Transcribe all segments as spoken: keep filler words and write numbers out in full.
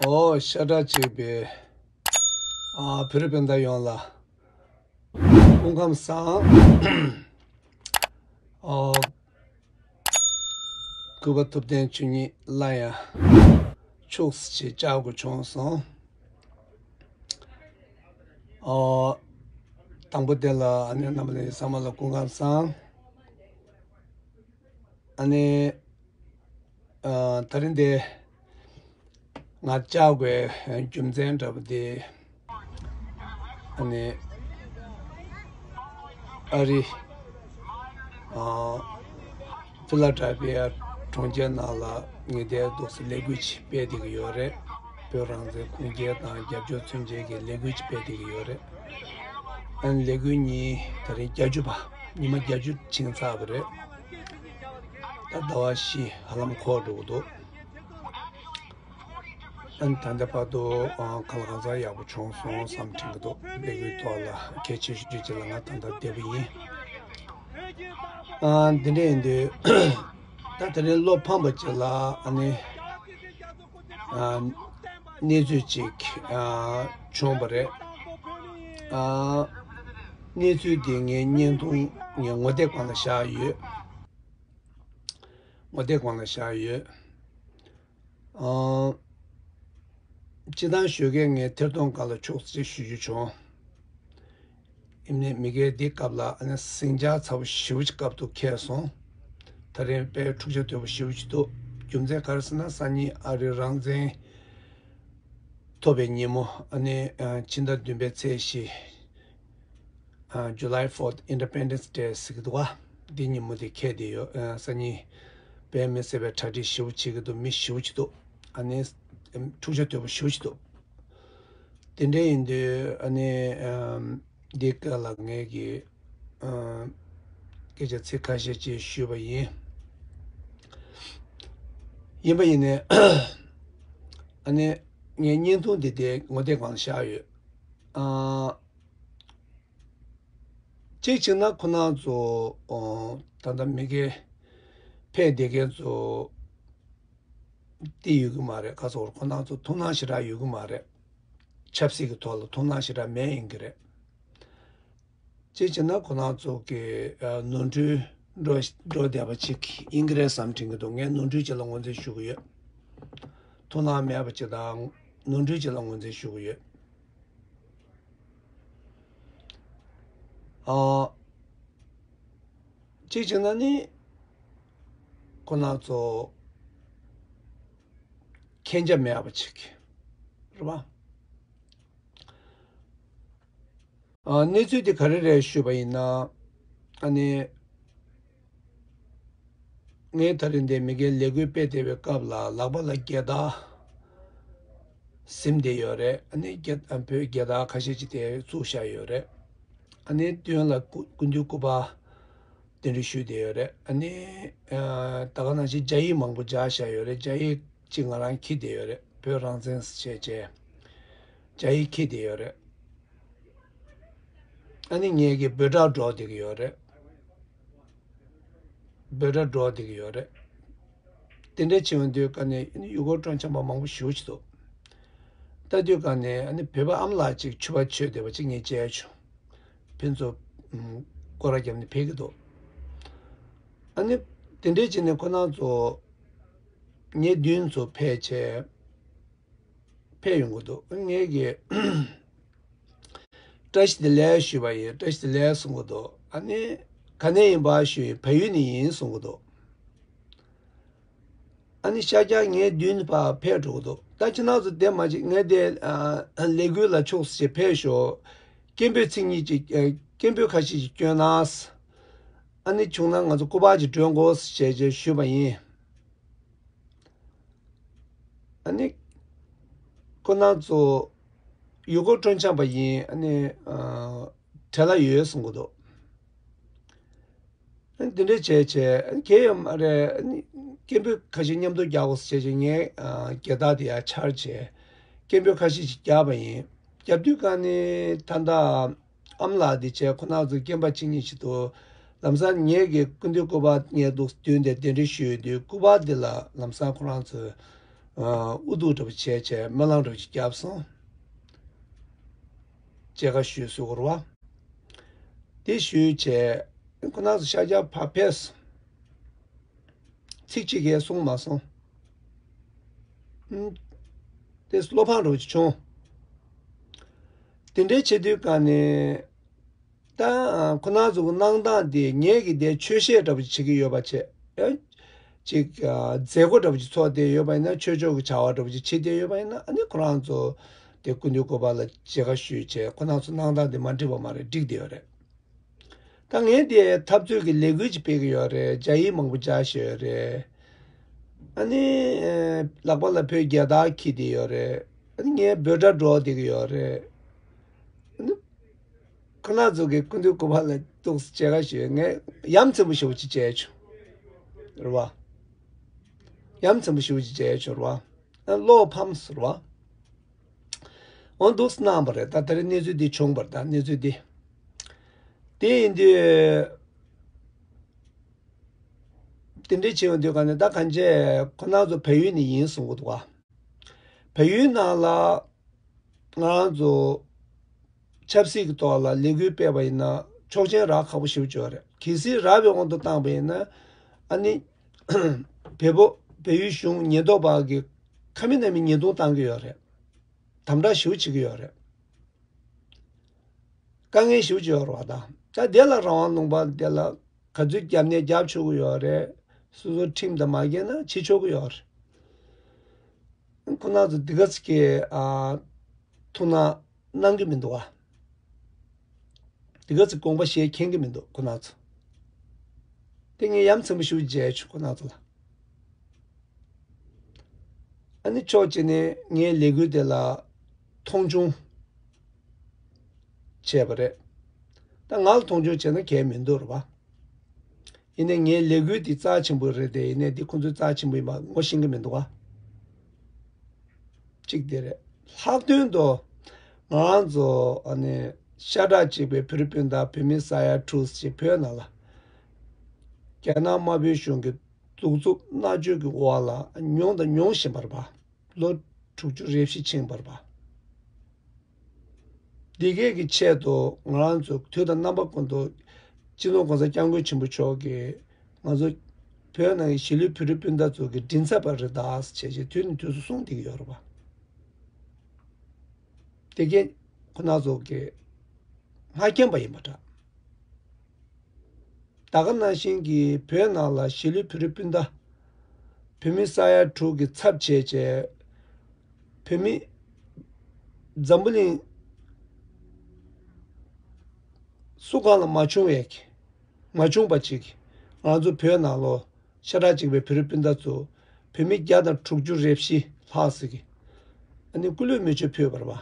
ཨོ་ཤ་ཁྲག་གཅིག་པའི་ཨ་བོད་རིགས་སྤུན་ཟླ་ཡོངས་ལ་སྐུ་ཁམས་བཟང་། ཨོ། སྐུ་པར་ཐུབ་བསྟན་ཆོས་ཉིད་ལ་ཡང་ཕྱུགས་ཅིག་བཅར་དགོས་བྱུང་སོང་། ཨོ། དང་པོ་དེ་ལ་ཨ་ནེ་རྣམ་པ་ཚང་མ་ལ་སྐུ་ཁམས་བཟང་། ཨ་ནེ། ཨ། ད་རིང་འདི་ང་བཅར་དགོས་རྒྱུ་མཚན་འདྲ་པོ་དེ། ཨ་ནི། ཨ་རི། ཨ། ཕི་ལ་ཌེལ་ཕི་ཡ་གྲོང་ཁྱེར་ནང་ལ་ངས་འདིར་འདུག་སེ་ལས་འགུལ་ཅིག་སྤེལ་བསྡད་ཀྱི་ཡོད་རེད། བོད་རང་བཙན་ཁུངས་སྐྱེལ་དང་རྒྱབ་སྐྱོར་མཚོན་བྱེད་ཀྱི་ལས་འགུལ་ཅིག་སྤེལ་བསྡད་ཀྱི་ཡོད་རེད། ཨ་ནི་ལས་འགུལ་གཉིས་ད་རིང་བརྒྱད་ཅུ་པ། ཉི་མ་བརྒྱད་ཅུ་ཕྱིན་ཚར་བ་རེད། ད་ཟླ་བ་བཞི་ཧ་ལམ་འཁོར་འགྲོ་གི་འདུག་ཨ་ནི་ད་ལྟ་བར་དུ་ཨ་གང་ལ་གང་འཚམ་ཡག་པོ་བྱུང་སོང་བསམ་དྲན་གྱི་འདུག་ལས་འགུལ་ཐོག་ལ་གལ་ཆེ་ཤོས་ཅིག་ལ་ང་ད་ལྟ་བསྡད་པ་ཡིན། ཨ་འདི་འདྲ་ཡིན་དུས་ད་དེ་རིང་བློ་ཕམ་པ་ཅིག་ལ་ཨ་ནི་ཨ་གནས་ཚུལ་ཅིག་ཨ་བྱུང་བ་རེད། ཨ་གནས་ཚུལ་འདི་ངའི་བརྙན་ཐུང་ངའི་ངོ་དེབ་སྒང་ལ་བཞག་ཡོད། ངོ་དེབ་སྒང་ལ་བཞག་ཡོད། ཨང་། སྤྱིར་བཏང་ཞོགས་ཀས་ངས་ཐད་གཏོང་སྒང་ལ་ཕྱོགས་སུ་ཞུ་རྒྱུ་བྱུང་། ཡིན་ནའི་མི་སྒེར་འདི་སྐབས་ལ་ཨ་ནི་ཟིང་ཆ་ཚ་པོ་ཞེ་པོ་ཅིག་སྐབས་ཐོག་འཁེལ་སོང་། ད་རིང་དཔེ་འཁྲུག་ཆ་དོད་པོ་ཞེ་པོ་ཅིག་འདུག་རྒྱུ་མཚན་ག་རེ་ཟེར་ན་སང་ཉིན་ཨ་རིའི་རང་བཙན་ཐོབ་པའི་ཉིན་མོ་ཨ་ནི་ཕྱི་ཟླ་བདུན་པའི་ཚེས་བཞི། ཨ། July fourth Independence Day ཟེར་གྱི་འདུག་ག་འདི་ཉིན་མོ་དེ་འཁེལ་བསྡད་ཡོད། ཨ། སང་ཉིན་དཔེ་མི་སྲིད་པའི་གྲ་སྒྲིག་ཞེ་པོ་བྱེད་ཀྱི་འདུག་མི་ཞེ་པོ་ཅིག་འདུག་ཨ་ནི་འཁྲུག་ཆ་དོད་པོ་ཞེ་པོ་ཅིག་འདུག་དེ་འདྲ་ཡིན་དུས་ཨ་ནི་ཨམ། འདི་སྐབས་ལ་ངས་ཀྱི་ཨམ། སྐད་ཆ་ཚིག་ཁ་ཤས་ཅིག་ཞུས་པ་ཡིན། ཡིན་པ་ཡིན་ནའི་ཨ་ནི་ངའི་བརྙན་ཐུང་འདི་དེ་ངོ་དེབ་སྒང་ལ་བཞག་ཡོད། ཨ། གཅིག་བྱས་ན་ཁོ་རང་ཚོ་ཨོ། ད་ལྟ་མི་སྒེར་ཕེབས་བསྡད་མཁན་ཚོ་དེ་ཡོད་ཀྱི་མ་རེད། ག་ཚོད་ཁོ་རང་ཚོ་ཐུགས་སྣང་ཞེ་དྲག་ཡོད་ཀྱི་མ་རེད། ཆབ་སྲིད་ཀྱི་ཐོག་ལ་ཐུགས་སྣང་ཞེ་དྲག་མེད་ཡིན་གྱི་རེད། གཅིག་བྱས་ན་ཁོ་རང་ཚོ་གི་ཨ། ནོར་འཁྲུལ་འགྲོ་འགྲོ་བསྡད་པ་ཅིག་ཡིན་གྱི་རེད་བསམ་དྲན་གྱི་འདུག་ངས་ནོར་འཁྲུལ་ཅིག་ལ་ངོས་འཛིན་ཞུ་གི་ཡོད། ཐུགས་སྣང་མེད་པ་ཅིག་དང་ནོར་འཁྲུལ་ཅིག་ལ་ངོས་འཛིན་ཞུ་གི་ཡོད། ཨ། གཅིག་བྱས་ན་ནི་ཁོ་རང་ཚོ་མཁྱེན་རྒྱ་མེད་པ་ཅིག་རེད་པ། ཨ། གནས་ཚུལ་དེ་ག་རེ་རེད་ཞུས་པ་ཡིན་ན། ཨ་ནི། ངས་ད་རིང་འདིར་མི་སྒེར་ལས་འགུལ་སྤེལ་བསྡད་པའི་སྐབས་ལ་ལག་པ་ལ་རྒྱལ་དར་ཟིན་བསྡད་ཡོད་རེད། ཨ་ནི་རྒྱ་བོད་རྒྱལ་དར་ཁ་ཤས་ཅིག་དེ་བཙུགས་བཞག་ཡོད་རེད། ཨ་ནི་མདུན་ལ་སྐུ་སྐུ་མདུན་སྐུ་པར་གདན་འདྲེན་ཞུས་བསྡད་ཡོད་རེད། ཨ་ནི་ཨ། ད་ག་ནང་བཞིན་སྦྱར་ཡིག་མང་པོ་སྦྱར་བཞག་ཡོད་རེད། སྦྱར་ཡིག་ཅིག་ང་རང་འཁྱེར་བསྡད་ཡོད་རེད། བོད་རང་བཙན་ཟེར་བྱས་བྱས། སྦྱར་ཡིག་འཁྱེར་བསྡད་ཡོད་རེད། ཨ་ནི་ངེད་ཀྱི་འབོད་སྒྲ་སྒྲོག་བསྡད་ཀྱི་ཡོད་རེད། འབོད་སྒྲ་སྒྲོག་བསྡད་ཀྱི་ཡོད་རེད། དེ་འདྲ་བྱེད་འོང་དུས་ཀ་ནས་ཡུལ་སྐོར་སྤྲོ་འཆམ་པ་མང་པོ་ཞེ་པོ་ཅིག་འདུག་ལྟ་དུས་ཀ་ནས་ཨ་ནི་བོད་པ་ཨ་མ་ལགས་ཅིག་ཕྱུ་པ་མཆོད་བསྡད་པ་ཅིག་ངས་མཇལ་བྱུང་། ཕན་ཚུན་སྐོར་ར་བརྒྱབ་ནས་ཕེབས་ཀྱི་འདུག་ཨ་ནི་དེ་འདྲ་བྱས་ནས་ཁོ་རང་ཚོ་ངའི་མདུན་ཚོ་ཕེབས་བྱས། ཕེབས་ཡོང་གི་འདུག་ངས་ཀྱི་བཀྲ་ཤིས་བདེ་ལེགས་ཞུས་པ་ཡིན། བཀྲ་ཤིས་བདེ་ལེགས་གསུང་གི་འདུག་ཨ་ནི་ག་ནས་ཡིན་པ་ཞུས་ཡིན། བལ་ཡུལ་ནས་ཡིན་གསུང་གི་འདུག་ཨ་ནི་ཤར་རྒྱག་ངའི་མདུན་ཕར་ཕེབས་འགྲོ་གི་འདུག་ད་ཁྱེད་རང་ཚོ་བསྡད་མ་བྱེད། ངས་དེ་ཨ་ལས་འགུལ་ལ་ཕྱོགས་སུ་ཕེབས་ཤོག་སྐད་འབོད་ཚིག་གཉིས་ཅིག་ཨ་སྐད་འབོད་ཁ་ཤས་ཤིག་སྐྱོན་ན། ཨ་ནི་བྱུང་ན་ང་ཚོ་སྐུ་པར་ཅིག་སྒྲོན་དགོས་ཞེས་ཞེས་ཞུས་པ་ཡིན། ཨ་ནི། ཁོ་རང་ཚོ་ཡུལ་སྐོར་སྤྲོ་འཆམ་པ་ཡིན། ཨ་ནི། ཨ། བྲེལ་བ་ཡོད་གསུང་གི་འདུག་ཨ་ནི་དེ་འདྲ་བྱས་བྱས་ཨ་ནི་གལ་ཡོད་མ་རེད། ཨ་ནི་སྐད་འབོད་ཁ་ཤས་མཉམ་དུ་རྒྱག་དགོས་ཟེར་བྱས་བྱས་ངས་ཨ་རྒྱལ་དར་དེ་ཡར་འཕྱར་བྱས་སྐད་འབོད་ཁ་ཤས་ཤིག་བརྒྱབ་པ་ཡིན། བརྒྱབ་དུས་ཀ་ནས་ད་ལྟ། ཨ་མ་ལགས་འདི་བྱས་ཁོ་རང་ཚོ་སྐད་འབོད་གཅིག་གཉིས་ཤིག་འདུག་ལམ་སང་ངེད་ཀྱི་སྐུ་མདུན་སྐུ་པར་ངས་འདུག་མདུན་དེར་གདན་འདྲེན་ཞུས་ཡོད་དུས་སྐུ་པར་འདི་ལ་ལམ་སང་ཁོ་རང་ཚོས་ ཨ་ཨུ་ཐུག་འདྲ་པོ་བྱས་བྱས་སྨོན་ལམ་འདྲ་པོ་ཅིག་བརྒྱབ་སོང་། མཇལ་ཁ་ཞུས་ཟེར་གོ་རེད་བ། དེ་ཞུས་བྱས་ཁོ་རང་ཚོ་ཤར་རྒྱག་ཕར་ཕེབས་སོང་། ཚིག་གཅིག་གིས་གསུང་མ་སོང་། ཨུམ། དེ་བློ་ཕམ་འདྲ་པོ་ཅིག་བྱུང་། དེ་འདྲའི་བྱེད་དུས་ག་ནས། ད་ཁོ་རང་ཚོ་གི་གནང་སྟངས་དེ་ངེད་ཀྱིས་དེ་ཆོས་བཤད་འདྲ་པོ་ཅིག་བྱེད་ཀྱི་ཡོད་པ་བྱས། ཨེ། ཅིག་མཛད་སྒོ་འདྲ་པོ་ཅིག་ཚོགས་བསྡད་ཡོད་པ་ཡིན་ན། ཆོས་ཕྱོགས་ཀྱི་བྱ་བ་འདྲ་པོ་ཅིག་བྱེད་བསྡད་ཡོད་པ་ཡིན་ན། ཨ་ནི་ཁོ་རང་ཚོ་དེ་སྐུ་མདུན་སྐུ་པར་ལ་མཇལ་ཁ་ཞུས་བྱས་ཁོ་རང་ཚོ་གནང་སྟངས་དེ་མ་འགྲིག་པ་མ་རེད། འགྲིག་བསྡད་ཡོད་རེད། ད་ངས་དེ་འཐབ་རྩོད་ཀྱི་ལས་འགུལ་ཅིག་སྤེལ་གྱི་ཡོད་རེད། སྦྱར་ཡིག་མང་པོ་སྦྱར་བཞག་ཡོད་རེད། ཨ་ནི་ལག་པ་ལ་བོད་རྒྱལ་དར་འཁྱེར་བསྡད་ཡོད་རེད། ཨ་ནི་ངས་འབོད་སྒྲ་སྒྲོག་བསྡད་ཀྱི་ཡོད་རེད། ཨ་ནི་ཁོ་རང་ཚོ་གི་སྐུ་མདུན་སྐུ་པར་ལ་འདུག་སེ་མཇལ་ཁ་ཞུས། ངས་ཡ་མཚན་པོ་ཞེ་པོ་ཅིག་བྱས་བྱུང་། རེད་བ། ཡ་མཚན་པོ་ཞེ་པོ་ཅིག་བྱས་བྱུང་། རེད་བ། ཨ་བློ་ཕམ་ཟེར་བ། འོ་འདུག་སེ་གནང་བ་རེད། ད་དེ་རིང་གནས་ཚུལ་འདི་བྱུང་བ་རེད། ད་གནས་ཚུལ་འདི། དེ་ཡིན་དུས། དེ་འདྲའི་བྱེད་ཡོང་དུས་ག་ནས་ད་གང་བྱས་ཁོ་རང་ཚོ་བལ་ཡུལ་ནས་ཡིན་གསུང་གི་འདུག་ག། བལ་ཡུལ་ནང་ལ་ང་རང་ཚོ་ཆབ་སྲིད་ཀྱི་ཐོག་ལ་ལས་འགུལ་སྤེལ་བ་ཡིན་ན་ཆོག་མཆན་རག་ཁག་པོ་ཞེ་པོ་ཅིག་ཡོད་རེད། གལ་སྲིད་རག་པའི་དབང་དུ་བཏང་བ་ཡིན་ན། ཨ་ནི་བལ་པོ་བལ་ཡུལ་གཞུང་ཉེན་རྟོག་པ་གིས་ཁ་མི་ན་མི་ཉེས་རྡུང་བཏང་གི་ཡོད་རེད། དམ་དྲག་ཞེ་པོ་བྱེད་ཀྱི་ཡོད་རེད། དཀའ་ངལ་ཞེ་པོ་ཅིག་ཡོད་རེད་བ། ད་ད་དེ་ལ་རང་དབང་ལུང་པ་དེ་ལ་ག་ཚོད་རྒྱབ་ནས་རྒྱབ་ཆོག་གི་ཡོད་རེད། སོ་སོ་ཁྲིམས་དང་མ་འགལ་ན་བྱེད་ཆོག་གི་ཡོད་རེད། ཁོ་རང་ཚོ་འདི་ག་ཚོད་ཀྱི་ཨ་ཐུགས་སྣང་གནང་གི་མི་འདུག་བ། འདི་ག་ཚོད་དགོངས་པ་བཞེས་མཁྱེན་གྱི་མི་འདུག་ཁོ་རང་ཚོ། དེ་ངས་ཡ་མཚན་པོ་ཞེ་པོ་མཇལ་བྱུང་ཁོ་རང་ཚོ་ལ། ཨ་ནི་ཕྱོགས་གཅིག་ནས་ངའི་ལས་འགུལ་དེ་ལ་མཐོང་ཆུང་བྱས་པ་རེད། ད་ང་ལ་མཐོང་ཆུང་བྱས་ན་གལ་མི་འདུག་རེད་བ། ཡིན་ནའི་ངའི་ལས་འགུལ་འདི་རྩ་ཆེན་པོ་རེད་དེ། ཡིན་ནའི་འདི་ཁོང་ཚོའི་རྩ་ཆེན་པོ་ཡིན་པ་ངོ་ཤེས་ཀྱི་མི་འདུག་བ། གཅིག་དེ་རེད། ལྷག་དོན་དུ་ང་རང་ཚོ་ཨ་ནི་ཤ་ཁྲག་གཅིག་པའི་བོད་རིགས་སྤུན་ཟླ་བོད་མི་ས་ཡ་དྲུག་ཅིག་བོད་ནང་ལ་རྒྱ་ནག་དམར་པོའི་གཞུང་གི་གདུག་རྩུབ་མནར་གཅོད་ཀྱི་འོག་ལ་མྱོང་དང་མྱོང་བཞིན་པ་རེད་པ། ལོ་དྲུག་ཅུ་རེ་བཞི་ཕྱིན་པ་རེད་པ། འདི་གས་ཀྱི་ཆེད་དུ་ང་རང་ཚོ་དུས་དང་རྣམ་པ་ཀུན་ཏུ་སྤྱི་ནོར་༸གོང་ས་༸སྐྱབས་མགོན་ཆེན་པོ་མཆོག་གིས་ང་ཚོ་བོད་ནང་གི་གཞིས་ལུས་བོད་རིགས་སྤུན་ཟླ་ཚོ་གི་མགྲིན་ཚབ་པ་རེད་ད་ཟེར་བྱས་བྱས་དུས་ནས་དུས་སུ་གསུངས་བསྡད་ཀྱི་ཡོད་རེད་པ། དེ་གས་ཁོ་རང་ཚོ་གིས་མ་མཁྱེན་པ་ཡིན་པ་འདྲ། ད་ག་ནང་བཞིན་གྱི་བོད་ནང་ལ་གཞིས་ལུས་བོད་རིགས་སྤུན་ཟླ་བོད་མི་ས་ཡ་དྲུག་གི་ཚབ་བྱས་བྱས་བོད་མི་འཛམ་བུ་གླིང་སུ་གང་ལ་མ་བྱུང་བའི་མ་བྱུང་པ་ཅིག་ང་ཚོ་བོད་ནང་ལོ་ཤ་ཁྲག་གཅིག་པའི་བོད་རིགས་སྤུན་ཟླ་ཚོ་བོད་མི་བརྒྱ་དང་དྲུག་ཅུ་རེ་བཞི་ལྷག་ཟིག་གིས་ཨ་ནི་སྐུ་ལུས་མེ་མཆོད་ཕུལ་བ་རེད་པ།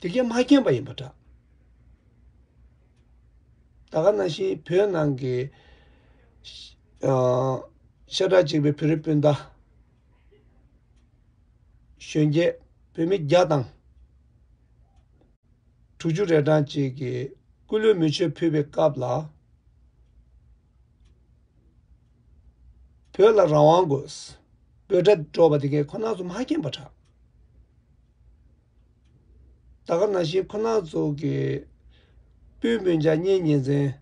དེ་གས་མ་མཁྱེན་པ་ཡིན་པ་འདྲ། ད་ག་ནང་བཞིན་བོད་ནང་གི་ཤ་ཁྲག་གཅིག་པའི་བོད་རིགས་སྤུན་ཟླ་གཞོན་སྐྱེས་བོད་མི་བརྒྱ་དང་དྲུག་ཅུ་རེ་གྲངས་ཅིག་གིས་སྐུ་ལུས་མེ་མཆོད་ཕུལ་བའི་སྐབས་ལ། བོད་ལ་རང་དབང་དགོས། འབོད་སྒྲ་སྒྲོག་པ་དེ་གས་ཁོ་རང་ཚོ་མ་མཁྱེན་པ་འདྲ། ད་ག་ནང་བཞིན་ཁོ་རང་ཚོ་གི་སྤུན་སྤུན་ཀྱག་གཉེན་ཉེ་ཚན་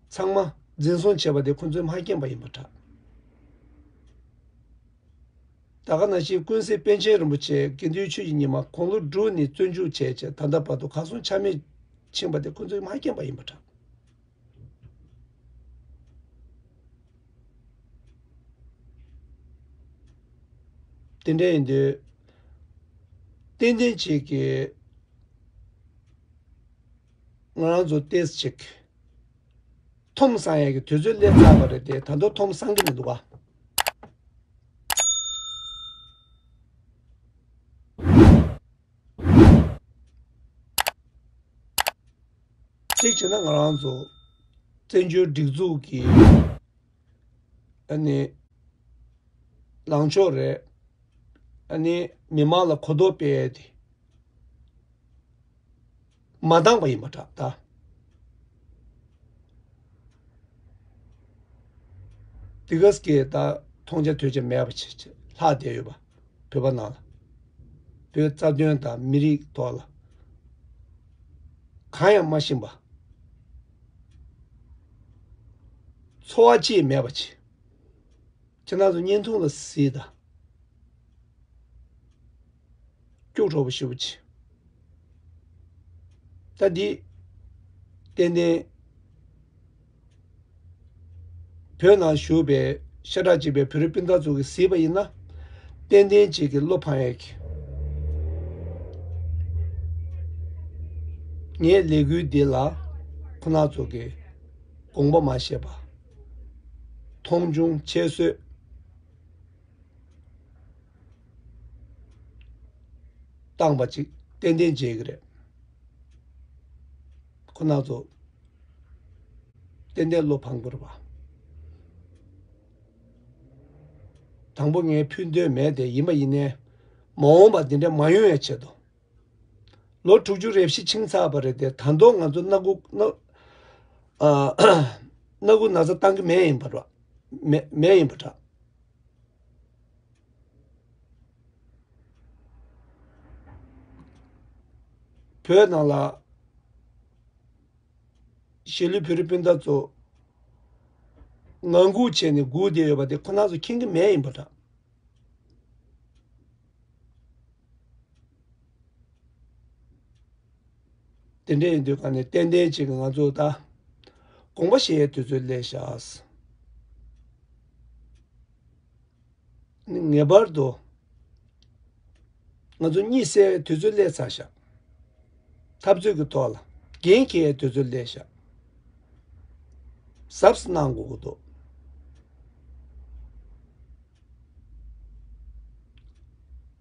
ཚང་མ་འཛིན་བཟུང་བྱས་པ་དེ་ཁོ་ཚོས་མ་མཁྱེན་པ་ཡིན་པ་འདྲ། ད་ག་ནང་བཞིན་ཀུན་གཟིགས་པཎ་ཆེན་རིན་པོ་ཆེ་དགེ་འདུན་ཆོས་ཀྱི་ཉི་མ་དགུང་ལོ་དྲུག་ནས་བཙོན་འཇུག་བྱས་བྱས་ད་ལྟ་བར་དུ་གར་སོང་ཆ་མེད་ཕྱིན་པ་དེ་ཁོ་ཚོས་མ་མཁྱེན་པ་ཡིན་པ་འདྲ། དེ་འདྲ་ཡིན་དུས་ཏན་ཏན་ཅིག་གིས་ང་རང་ཚོ་ཏོག་ཙམ་ཅིག་ཐོམ་སང་ཡག་གི་དུས་ཚོད་སླེབས་ཚར་བ་རེད་དེ། ད་དུང་ཐོམ་སང་གི་མི་འདུག་ག། གཅིག་བྱས་ན་ང་རང་ཚོ་བཙན་བྱོལ་སྒྲིག་འཛུགས་ཀྱི་ཨ་ནི་ལངས་ཕྱོགས་རེད། ཨ་ནི་མི་མང་ལ་གོ་རྟོགས་སྤེལ་ཏེ་མ་འདང་བ་ཡིན་པ་འདྲ་ད། དེ་ག་སྐད་ད་ མཐོང་རྒྱ་ཐོས་རྒྱ་མེད་པ་ཅིག་ཅིག་ལྷག་བསྡད་ཡོད་པ། བོད་པ་ནང་ལ། བོད་རྩ་དོན་དང་མི་རིགས་ཐོག་ལ་གང་ཡང་མ་ཤེས་པ། འཚོ་བ་ཅིག་མེད་པ་ཅིག་ཁྱེད་རང་ཚོ་བརྙན་ཐུང་ལ་གཟིགས་དང་། སྐྱུག་བྲོ་བོ་ཞེ་པོ་ཅིག་ད་འདི། ཏན་ཏན། བོད་ནང་བཞུགས་པའི་ཤ་ཁྲག་གཅིག་པའི་བོད་རིགས་སྤུན་ཟླ་ཚོ་གིས་གཟིགས་པ་ཡིན་ན། ཏན་ཏན་ཅིག་གིས་བློ་ཕམ་ཡས་ཀྱི། ངའི་ལས་འགུལ་འདི་ལ་ཁོ་རང་ཚོ་གིས་དགོངས་པ་མ་བཞེས་པ། མཐོང་ཆུང་ཁྱད་གསོད་བཏང་པ་ཅིག་ཏན་ཏན་བྱེད་ཀྱི་རེད། ཁོ་རང་ཚོ་ཏན་ཏན་བློ་ཕམ་དགོས་རེད་པ། དང་པོ་ངས་ཕུལ་འདོད་མེད་དེ། ཡིན་པ་ཡིན་ནའི་མ་འོངས་པ་འདི་འདྲ་མ་ཡོང་བའི་ཆེད་དུ། ལོ་དྲུག་ཅུ་རེ་བཞི་ཕྱིན་ཚར་བ་རེད་དེ། ད་དུང་ང་ཚོ་སྣ་ཁུག་སྣ་ཨ། སྣ་ཁུག་ན་ཚ་བཏང་གི་མེད་ཡིན་པ་འདྲ། མེད་མེད་ཡིན་པ་འདྲ། བོད་ནང་ལ་གཞིས་ལུས་བོད་རིགས་སྤུན་ཟླ་ཚོ་ངང་སྒུག་བྱས་ནས་སྒུག་བསྡད་ཡོད་པ་དེ་ཁོ་རང་ཚོ་མཁྱེན་གྱི་མེད་ཡིན་པ་འདྲ། དེ་འདྲ་ཡིན་དུས་ག་ནས་ཏན་ཏན་ཅིག་ང་ཚོ་ད་དགོངས་པ་བཞེས་ཡའི་དུས་ཚོད་སླེབས་ཤག་ངེས་པར་དུ་ང་ཚོ་གཉིད་སད་དུས་ཚོད་སླེབས་ཚར་ཤག་འཐབ་རྩོད་ཀྱི་ཐོག་ལ་འགན་འཁྱེར་ཡའི་དུས་ཚོད་སླེབས་ཤག་གཟབ་གནང་དགོས་ཀྱི་འདུག་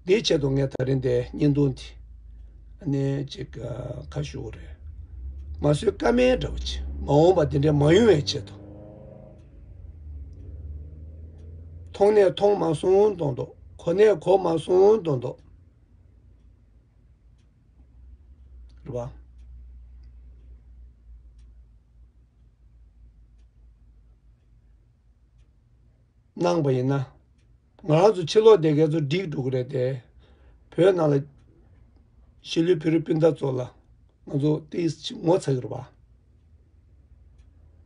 དེའི་ཆེད་དུ་ངས་ད་རིང་འདིར་བརྙན་ཐུང་འདི་ཨ་ནི་ཅིག་ཁ་ཞུ་གི་རེད། མ་བཟོད་ཀ་མེད་འདྲ་བོ་ཅིག་མ་འོངས་པ་འདི་འདྲ་མ་ཡོང་བའི་ཆེད་དུ། མཐོང་ནས་མཐོང་མ་སོང་མདོག་མདོག་གོ་ནས་གོ་མ་སོང་མདོག་མདོག་རེད་པ། གནང་པ་ཡིན་ན། ང་རང་ཚོ་ཕྱི་ལོགས་བསྡད་མཁན་ཚོ་འགྲིག་འགྲོ་གི་རེད་དེ། བོད་ནང་ལ་གཞིས་ལུས་བོད་རིགས་སྤུན་ཟླ་ཚོ་ལ་ང་ཚོ་ཏོག་ཙམ་ངོ་ཚ་གི་རེད་པ།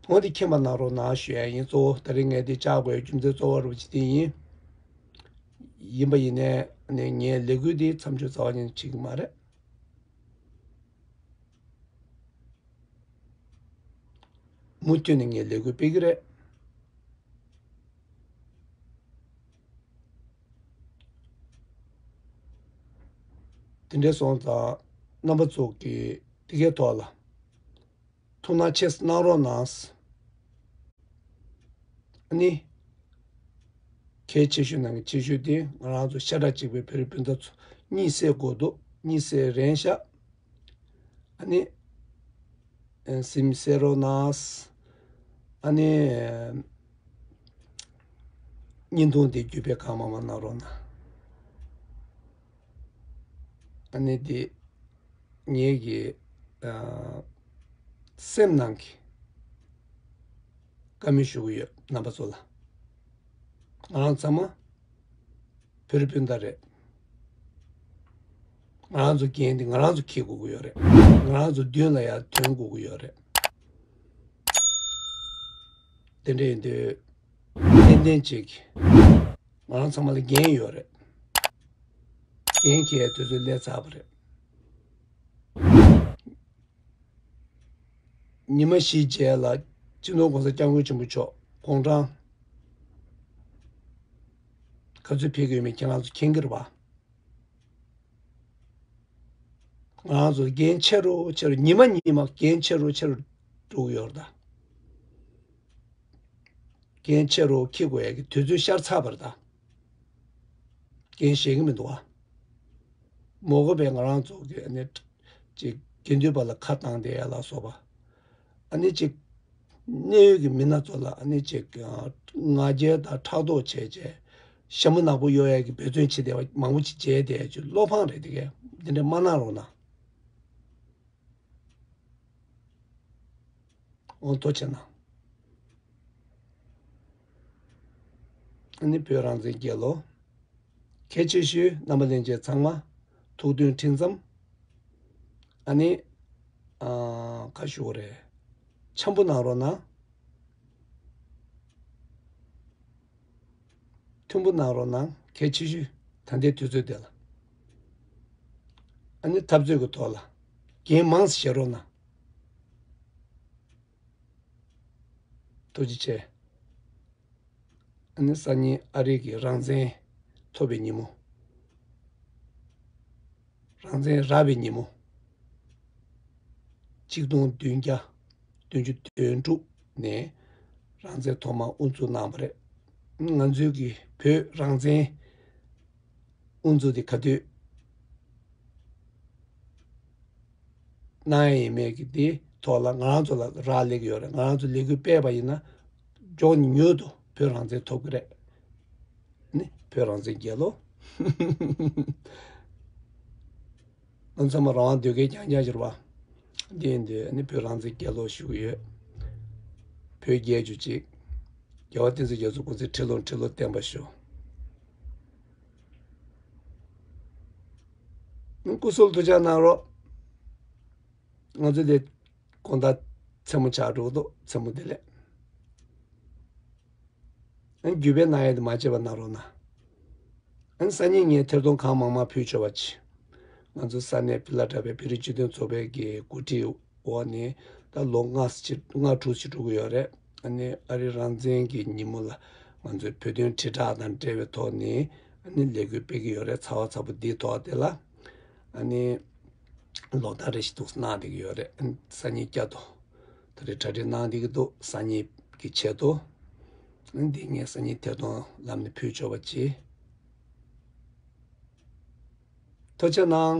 འོ་དེ་མཁྱེན་པ་གནང་རོགས་གནང་ཞུ་ཡ་ཡིན། གཙོ་བོ་ད་རིང་ངས་འདི་བཅར་དགོས་ཡ་རྒྱུ་མཚན་གཙོ་བོ་རུ་ཅིག་དེ་ཡིན། ཡིན་པ་ཡིན་ནའི་ངའི་ལས་འགུལ་འདི་མཚམས་འཇོག་རྩ་བ་ཉིད་ནས་བྱེད་ཀྱི་མ་རེད། མུ་མཐུད་ནས་ངས་ལས་འགུལ་སྤེལ་གྱི་རེད། དེ་འདྲ་སོང་ཙང་རྣམ་པ་ཚོ་གིས་དེ་གའི་ཐོག་ལ་ཐུགས་སྣང་ཆེ་ཙམ་གནང་རོགས་གནང་། ཨ་ནི། གལ་ཆེ་ཤོས་ནང་གི་ཆེ་ཤོས་དེ་ང་རང་ཚོ་ཤ་ཁྲག་གཅིག་པའི་བོད་རིགས་སྤུན་ཟླ་ཚོ་གཉིད་སད་དགོས་འདུག་གཉིད་སད་རན་ཤག་ཨ་ནི། ཨ། སེམས་གསལ་རོགས་གནང་། ཨ་ནི། བརྙན་ཐུང་དེ་བརྒྱུད་སྤེལ་གང་མང་མང་གནང་རོགས་གནང་། ཨ་ནི་དེ་ངེད་ཀྱི་ཨ་སེམས་ནང་གི་བཀའ་མོལ་ཞུ་གི་ཡོད། རྣམ་པ་ཚོ་ལ། ང་རང་ཚང་མ་བོད་རིགས་སྤུན་ཟླ་རེད། ང་རང་ཚོ་འགན་འདི་ང་རང་ཚོ་འཁྱེར་དགོས་ཀྱི་ཡོད་རེད། ང་རང་ཚོ་མདུན་ལ་ཡར་ཐོན་དགོས་ཀྱི་ཡོད་རེད། དེ་འདྲ་ཡིན་དུས། ཏན་ཏན་ཅིག་ང་རང་ཚང་མ་ལ་འགན་ཡོད་རེད། འགན་འཁྱེར་ཡའི་དུས་ཚོད་སླེབས་ཚར་བ་རེད། ཉི་མ་བཞིའི་རྗེས་ལ་སྤྱི་ནོར་༸གོང་ས་༸སྐྱབས་མགོན་ཆེན་པོ་མཆོག་དགུང་གྲངས་ག་ཚོད་ཕེབས་ཀྱི་ཡོད་མེད་ཁྱེད་རང་ཚོ་མཁྱེན་གྱི་རེད་པ། ང་རང་ཚོ་འགན་ཆེ་རུ་ཆེ་རུ། ཉི་མ་ཉི་མ་འགན་ཆེ་རུ་ཆེ་རུ་འགྲོ་གི་ཡོད་རེད་ད། འགན་ཆེ་རུ་འཁྱེར་དགོས་ཡ་གི་དུས་ཚོད་ཤར་ཚར་བ་རེད་ད། འགན་བཞེས་ཀྱི་མི་འདུག་བ། མ་དགོས་པའི་ང་རང་ཚོ་གི་ཨ་ནི་ཅིག་དགེ་འདུན་པ་ལ་ཁ་བཏང་བསྡད་ཡ་ལ་སོགས་པ། ཨ་ནི་ཅིག་གནད་ཡོད་ཀྱི་མི་སྣ་ཚོ་ལ་ཨ་ནི་ཅིག་ང་རྒྱལ་དང་ཕྲག་དོག་བྱས་བྱས། ཞྭ་མོ་ནག་པོ་གཡོག་ཡ་གི་འབད་བརྩོན་བྱེད་བསྡད་པ་མང་པོ་ཅིག་བྱས་བསྡད་ཡ་ཅིག་བློ་ཕམ་རེད། དེ་གས་འདི་འདྲ་མ་གནང་རོགས་གནང་། འོ་ཐུགས་རྗེ་གནང་། ཨ་ནི་བོད་རང་བཙན་རྒྱལ་ལོ། གལ་ཆེ་ཤོས་རྣམ་པ་ལྷན་རྒྱས་ཚང་མ་ཐུགས་མཐུན་ཁྲིམས་གཙང་། ཨ་ནི་ཨ་ག་ཞུ་དགོས་རེད། འཆམ་པོ་གནང་རོགས་གནང་། མཐུན་པོ་གནང་རོགས་གནང་། གལ་ཆེ་ཤོས་ད་ལྟའི་དུས་ཚོད་དེ་ལ། ཨ་ནི་འཐབ་རྩོད་ཀྱི་ཐོག་ལ་འགན་མང་ཙམ་བཞེས་རོགས་གནང་། ཐུགས་རྗེ་ཆེ། ཨ་ནི་སང་ཉིན་ཨ་རི་གི་རང་བཙན་ཐོབ་པའི་ཉིན་མོ། རང་བཙན་རག་པའི་ཉིན་མོ། གཅིག་སྟོང་བདུན་བརྒྱ་བདུན་ཅུ་དོན་དྲུག་ནས་རང་བཙན་ཐོག་མ་དབུ་འཛུགས་གནང་བ་རེད། ང་ཚོའི་གི་བོད་རང་བཙན་དབུ་འཛུགས་དེ་ག་དུས་གནང་ཡ་ཡིན་མེད་ཀྱི་དེའི་ཐོག་ལ་ང་རང་ཚོ་ལ་རག་ལས་ཀྱི་ཡོད་རེད། ང་རང་ཚོ་ལས་འགུལ་སྤེལ་བ་ཡིན་ན་མགྱོགས་མྱུར་དུ་བོད་རང་བཙན་ཐོབ་ཀྱི་རེད། ནི་བོད་རང་བཙན་རྒྱལ་ལོ། ང་ཚང་མ་རང་དབང་འདོད་མཁན་རྐྱང་རྐྱང་ཞིག་རེད་བ། འདི་ཡིན་དུས་ནི་བོད་རང་བཙན་རྒྱལ་ལོ་ཞུ་གི་ཡོད། བོད་རྒྱལ་རྒྱུ་གཅིག་རྒྱལ་བ་བསྟན་འཛིན་རྒྱ་མཚོ་སྐུ་ཚེ་ཁྲི་ལོ་ཁྲི་ལོ་བརྟན་པར་ཤོག། སྐུ་གཟུགས་ཐུགས་ཅག་གནང་རོགས། ང་ཚོ་དེ་དགོང་དག་མཚན་མོ་ཆགས་འགྲོ་གི་འདུག་མཚན་མོ་བདེ་ལེགས། ཨ་ནི་བརྒྱུད་སྤེལ་གནང་ཡས་དེ་མ་བརྗེད་པ་གནང་རོགས་གནང་། ཨ་ནི་སང་ཉིན་ངས་ཐེར་འདོན་གང་མང་མང་ཕུལ་ཆོག་པ་བྱེད། ང་ཚོ་ས་གནས་ཕི་ལ་ཌེལ་ཕི་ཡ་བོད་རིགས་སྤྱི་མཐུན་ཚོགས་པའི་གི་གོ་སྒྲིག་འོག་ནས་ད་ལོ་ལྔ་ཅིག་ལྔ་དྲུག་ཅིག་འགྲོ་གི་ཡོད་རེད། ཨ་ནི་ཨ་རི་རང་བཙན་གྱི་ཉིན་མོ་ལ་ང་ཚོའི་བོད་དོན་དྲིལ་བསྒྲགས་དང་འབྲེལ་བའི་ཐོག་ནས་ཨ་ནི་ལས་འགུལ་སྤེལ་གྱི་ཡོད་རེད། ཚ་བ་ཚ་པོ་འདིའི་ཐོག་དེ་ལ་ཨ་ནི་ལོ་ལྟར་རེ་བཞིན་འདུག་གནང་བསྡད་ཀྱི་ཡོད་རེད། ཨ་ནི་སང་ཉིན་བསྐྱར་དུ་ད་རེས་གྲ་སྒྲིག་གནང་བསྡད་ཀྱི་འདུག་སང་ཉིན་གྱི་ཆེད་དུ། ཨ་ནི་འདི་ངས་སང་ཉིན་ཐེར་འདོན་ལམ་ནས་ཕུལ་ཆོག་པ་བྱེད། ཐུགས་རྗེ་གནང་།